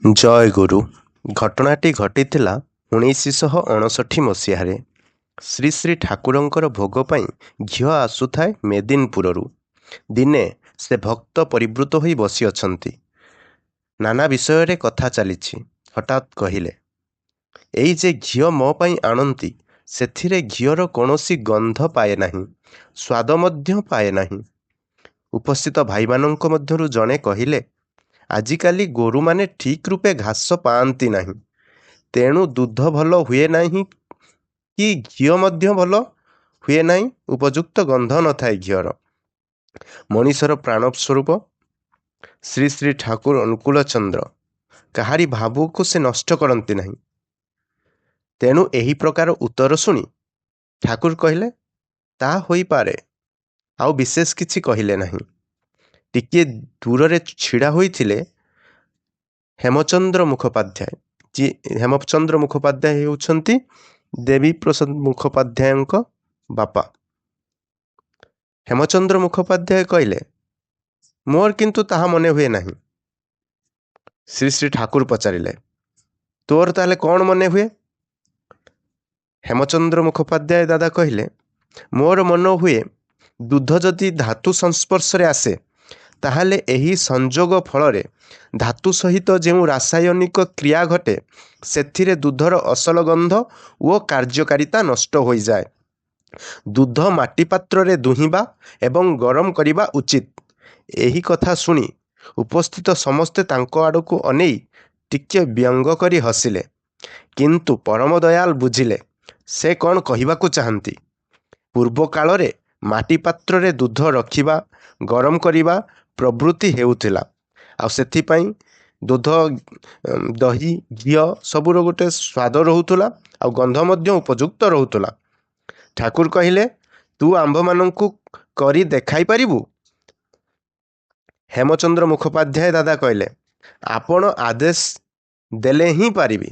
ଜୟଗୁରୁ। ଘଟଣାଟି ଘଟିଥିଲା 1959 ମସିହାରେ। ଶ୍ରୀ ଶ୍ରୀ ଠାକୁରଙ୍କର ଭୋଗ ପାଇଁ ଘିଅ ଆସୁଥାଏ ମେଦିନପୁରରୁ। ଦିନେ ସେ ଭକ୍ତ ପରିବୃତ ହୋଇ ବସିଅଛନ୍ତି। ନାନା ବିଷୟରେ କଥା ଚାଲିଛି। ହଠାତ୍ କହିଲେ, ଏଇ ଯେ ଘିଅ ମୋ ପାଇଁ ଆଣନ୍ତି, ସେଥିରେ ଘିଅର କୌଣସି ଗନ୍ଧ ପାଏ ନାହିଁ, ସ୍ୱାଦ ମଧ୍ୟ ପାଏ ନାହିଁ। ଉପସ୍ଥିତ ଭାଇମାନଙ୍କ ମଧ୍ୟରୁ ଜଣେ କହିଲେ, ଆଜିକାଲି ଗୋରୁମାନେ ଠିକ୍ ରୂପେ ଘାସ ପାଆନ୍ତି ନାହିଁ, ତେଣୁ ଦୁଧ ଭଲ ହୁଏ ନାହିଁ କି ଘିଅ ମଧ୍ୟ ଭଲ ହୁଏ ନାହିଁ, ଉପଯୁକ୍ତ ଗନ୍ଧ ନଥାଏ ଘିଅର। ମଣିଷର ପ୍ରାଣସ୍ୱରୂପ ଶ୍ରୀ ଶ୍ରୀ ଠାକୁର ଅନୁକୂଳ ଚନ୍ଦ୍ର କାହାରି ଭାବକୁ ସେ ନଷ୍ଟ କରନ୍ତି ନାହିଁ। ତେଣୁ ଏହି ପ୍ରକାର ଉତ୍ତର ଶୁଣି ଠାକୁର କହିଲେ, ତାହା ହୋଇପାରେ। ଆଉ ବିଶେଷ କିଛି କହିଲେ ନାହିଁ। ଟିକିଏ ଦୂରରେ ଛିଡ଼ା ହୋଇଥିଲେ ହେମଚନ୍ଦ୍ର ମୁଖୋପାଧ୍ୟାୟ। ଯିଏ ହେମଚନ୍ଦ୍ର ମୁଖୋପାଧ୍ୟାୟ ହେଉଛନ୍ତି ଦେବୀପ୍ରସାଦ ମୁଖୋପାଧ୍ୟାୟଙ୍କ ବାପା। ହେମଚନ୍ଦ୍ର ମୁଖୋପାଧ୍ୟାୟ କହିଲେ, ମୋର କିନ୍ତୁ ତାହା ମନେ ହୁଏ ନାହିଁ। ଶ୍ରୀ ଶ୍ରୀ ଠାକୁର ପଚାରିଲେ, ତୋର ତାହେଲେ କ'ଣ ମନେ ହୁଏ? ହେମଚନ୍ଦ୍ର ମୁଖୋପାଧ୍ୟାୟ ଦାଦା କହିଲେ, ମୋର ମନ ହୁଏ ଦୁଧ ଯଦି ଧାତୁ ସଂସ୍ପର୍ଶରେ ଆସେ, ତାହେଲେ ଏହି ସଂଯୋଗ ଫଳରେ ଧାତୁ ସହିତ ଯେଉଁ ରାସାୟନିକ କ୍ରିୟା ଘଟେ, ସେଥିରେ ଦୁଧର ଅସଲ ଗନ୍ଧ ଓ କାର୍ଯ୍ୟକାରିତା ନଷ୍ଟ ହୋଇଯାଏ। ଦୁଧ ମାଟି ପାତ୍ରରେ ଦୁହିଁବା ଏବଂ ଗରମ କରିବା ଉଚିତ। ଏହି କଥା ଶୁଣି ଉପସ୍ଥିତ ସମସ୍ତେ ତାଙ୍କ ଆଡ଼କୁ ଅନେଇ ଟିକିଏ ବ୍ୟଙ୍ଗ କରି ହସିଲେ। କିନ୍ତୁ ପରମ ଦୟାଲ ବୁଝିଲେ ସେ କ'ଣ କହିବାକୁ ଚାହାନ୍ତି। ପୂର୍ବକାଳରେ ମାଟି ପାତ୍ରରେ ଦୁଧ ରଖିବା, ଗରମ କରିବା ପ୍ରଭୃତି ହେଉଥିଲା, ଆଉ ସେଥିପାଇଁ ଦୁଧ, ଦହି, ଘିଅ ସବୁର ଗୋଟେ ସ୍ୱାଦ ରହୁଥିଲା ଆଉ ଗନ୍ଧ ମଧ୍ୟ ଉପଯୁକ୍ତ ରହୁଥିଲା। ଠାକୁର କହିଲେ, ତୁ ଆମ୍ଭମାନଙ୍କୁ କରି ଦେଖାଇ ପାରିବୁ? ହେମଚନ୍ଦ୍ର ମୁଖୋପାଧ୍ୟାୟ ଦାଦା କହିଲେ, ଆପଣ ଆଦେଶ ଦେଲେ ହିଁ ପାରିବି।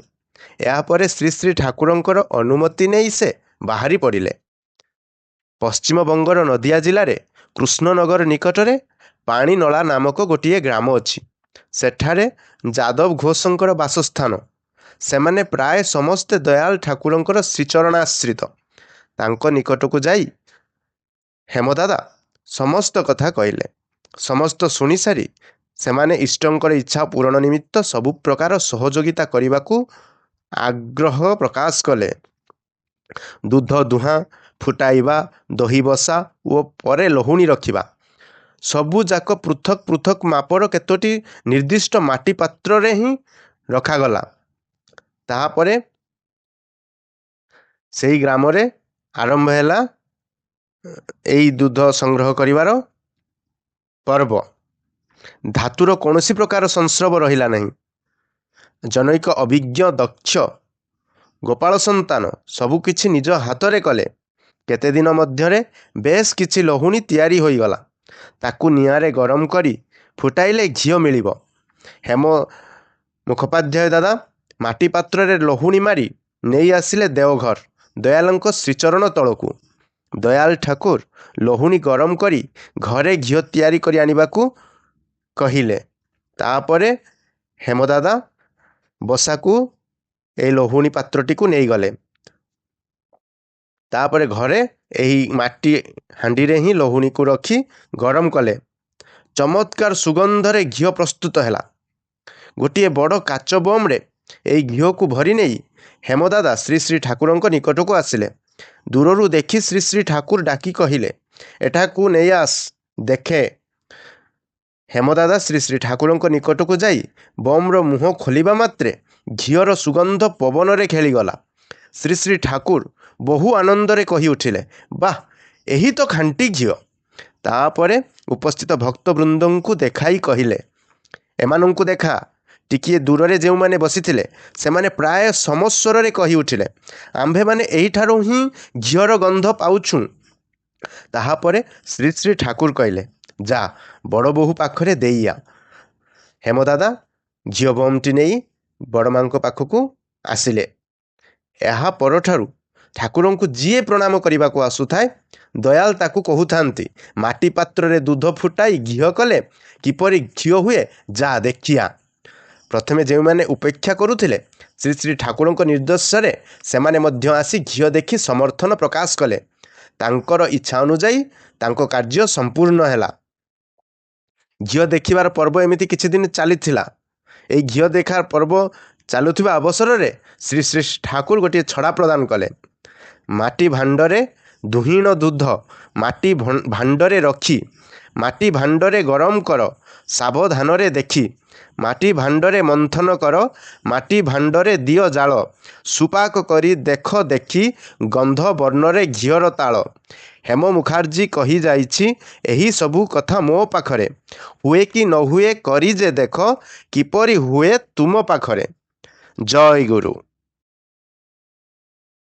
ଏହାପରେ ଶ୍ରୀ ଶ୍ରୀ ଠାକୁରଙ୍କର ଅନୁମତି ନେଇ ସେ ବାହାରି ପଡ଼ିଲେ। ପଶ୍ଚିମବଙ୍ଗର ନଦିଆ ଜିଲ୍ଲାରେ କୃଷ୍ଣନଗର ନିକଟରେ ପାଣିନଳା ନାମକ ଗୋଟିଏ ଗ୍ରାମ ଅଛି। ସେଠାରେ ଯାଦବ ଘୋଷଙ୍କର ବାସସ୍ଥାନ। ସେମାନେ ପ୍ରାୟ ସମସ୍ତେ ଦୟାଲ ଠାକୁରଙ୍କର ଶ୍ରୀଚରଣାଶ୍ରିତ। ତାଙ୍କ ନିକଟକୁ ଯାଇ ହେମଦାଦା ସମସ୍ତ କଥା କହିଲେ। ସମସ୍ତ ଶୁଣିସାରି ସେମାନେ ଇଷ୍ଟଙ୍କର ଇଚ୍ଛା ପୂରଣ ନିମିତ୍ତ ସବୁ ପ୍ରକାର ସହଯୋଗିତା କରିବାକୁ ଆଗ୍ରହ ପ୍ରକାଶ କଲେ। ଦୁଧ ଦୁହାଁ, ଫୁଟାଇବା, ଦହି ବସା ଓ ପରେ ଲହୁଣୀ ରଖିବା ସବୁଯାକ ପୃଥକ୍ ପୃଥକ୍ ମାପର କେତୋଟି ନିର୍ଦ୍ଦିଷ୍ଟ ମାଟି ପାତ୍ରରେ ହିଁ ରଖାଗଲା। ତାହାପରେ ସେହି ଗ୍ରାମରେ ଆରମ୍ଭ ହେଲା ଏଇ ଦୁଧ ସଂଗ୍ରହ କରିବାର ପର୍ବ। ଧାତୁର କୌଣସି ପ୍ରକାର ସଂସ୍ରବ ରହିଲା ନାହିଁ। ଜନୈକ ଅଭିଜ୍ଞ ଦକ୍ଷ ଗୋପାଳ ସନ୍ତାନ ସବୁକିଛି ନିଜ ହାତରେ କଲେ। କେତେଦିନ ମଧ୍ୟରେ ବେଶ କିଛି ଲହୁଣୀ ତିଆରି ହୋଇଗଲା। ତାକୁ ନିଆଁରେ ଗରମ କରି ଫୁଟାଇଲେ ଘିଅ ମିଳିବ। ହେମ ମୁଖୋପାଧ୍ୟାୟ ଦାଦା ମାଟି ପାତ୍ରରେ ଲହୁଣୀ ମାରି ନେଇ ଆସିଲେ ଦେଓଘର ଦୟାଲଙ୍କ ଶ୍ରୀଚରଣ ତଳକୁ। ଦୟାଲ ଠାକୁର ଲହୁଣୀ ଗରମ କରି ଘରେ ଘିଅ ତିଆରି କରି ଆଣିବାକୁ କହିଲେ। ତାପରେ ହେମଦାଦା ବସାକୁ ଏହି ଲହୁଣୀ ପାତ୍ରଟିକୁ ନେଇଗଲେ। ତାପରେ ଘରେ ଏହି ମାଟି ହାଣ୍ଡିରେ ହିଁ ଲହୁଣୀକୁ ରଖି ଗରମ କଲେ। ଚମତ୍କାର ସୁଗନ୍ଧରେ ଘିଅ ପ୍ରସ୍ତୁତ ହେଲା। ଗୋଟିଏ ବଡ଼ କାଚ ବମ୍ରେ ଏହି ଘିଅକୁ ଭରି ନେଇ ହେମଦାଦା ଶ୍ରୀ ଶ୍ରୀ ଠାକୁରଙ୍କ ନିକଟକୁ ଆସିଲେ। ଦୂରରୁ ଦେଖି ଶ୍ରୀ ଶ୍ରୀ ଠାକୁର ଡାକି କହିଲେ, ଏଠାକୁ ନେଇ ଆସ, ଦେଖେ। ହେମଦାଦା ଶ୍ରୀ ଶ୍ରୀ ଠାକୁରଙ୍କ ନିକଟକୁ ଯାଇ ବମ୍ର ମୁହଁ ଖୋଲିବା ମାତ୍ରେ ଘିଅର ସୁଗନ୍ଧ ପବନରେ ଖେଳିଗଲା। ଶ୍ରୀ ଶ୍ରୀ ଠାକୁର ବହୁ ଆନନ୍ଦରେ କହି ଉଠିଲେ, ବାଃ, ଏହି ତ ଖାଣ୍ଟି ଘିଅ। ତାପରେ ଉପସ୍ଥିତ ଭକ୍ତବୃନ୍ଦଙ୍କୁ ଦେଖାଇ କହିଲେ, ଏମାନଙ୍କୁ ଦେଖା। ଟିକିଏ ଦୂରରେ ଯେଉଁମାନେ ବସିଥିଲେ ସେମାନେ ପ୍ରାୟ ସମସ୍ୱରରେ କହି ଉଠିଲେ, ଆମ୍ଭେମାନେ ଏହିଠାରୁ ହିଁ ଘିଅର ଗନ୍ଧ ପାଉଛୁଁ। ତାହାପରେ ଶ୍ରୀ ଶ୍ରୀ ଠାକୁର କହିଲେ, ଯା, ବଡ଼ ବୋହୂ ପାଖରେ ଦେଇଆ। ହେମଦାଦା ଘିଅ ବମ୍ଟି ନେଇ ବଡ଼ମାଙ୍କ ପାଖକୁ ଆସିଲେ। ଏହା ପରଠାରୁ ଠାକୁରଙ୍କୁ ଯିଏ ପ୍ରଣାମ କରିବାକୁ ଆସୁଥାଏ, ଦୟାଲ ତାକୁ କହୁଥାନ୍ତି, ମାଟି ପାତ୍ରରେ ଦୁଧ ଫୁଟାଇ ଘିଅ କଲେ କିପରି ଘିଅ ହୁଏ, ଯା ଦେଖିଆ। ପ୍ରଥମେ ଯେଉଁମାନେ ଉପେକ୍ଷା କରୁଥିଲେ, ଶ୍ରୀ ଶ୍ରୀ ଠାକୁରଙ୍କ ନିର୍ଦ୍ଦେଶରେ ସେମାନେ ମଧ୍ୟ ଆସି ଘିଅ ଦେଖି ସମର୍ଥନ ପ୍ରକାଶ କଲେ। ତାଙ୍କର ଇଚ୍ଛା ଅନୁଯାୟୀ ତାଙ୍କ କାର୍ଯ୍ୟ ସମ୍ପୂର୍ଣ୍ଣ ହେଲା। ଘିଅ ଦେଖିବାର ପର୍ବ ଏମିତି କିଛି ଦିନ ଚାଲିଥିଲା। ଏହି ଘିଅ ଦେଖା ପର୍ବ ଚାଲୁଥିବା ଅବସରରେ ଶ୍ରୀ ଶ୍ରୀ ଠାକୁର ଗୋଟିଏ ଛଡ଼ା ପ୍ରଦାନ କଲେ। ମାଟି ଭାଣ୍ଡରେ ଦୁହିଁଣ ଦୁଧ ମାଟି ଭାଣ୍ଡରେ ରଖି, ମାଟି ଭାଣ୍ଡରେ ଗରମ କର ସାବଧାନରେ ଦେଖି, ମାଟି ଭାଣ୍ଡରେ ମନ୍ଥନ କର, ମାଟି ଭାଣ୍ଡରେ ଦିଅ ଜାଳ, ସୁପାକ କରି ଦେଖ ଦେଖି ଗନ୍ଧ ବର୍ଣ୍ଣରେ ଘିଅର ତାଳ। ହେମ ମୁଖାର୍ଜୀ କହିଯାଇଛି ଏହି ସବୁ କଥା ମୋ ପାଖରେ, ହୁଏ କି ନ ହୁଏ କରି ଯେ ଦେଖ କିପରି ହୁଏ ତୁମ ପାଖରେ। ଜୟ ଗୁରୁ।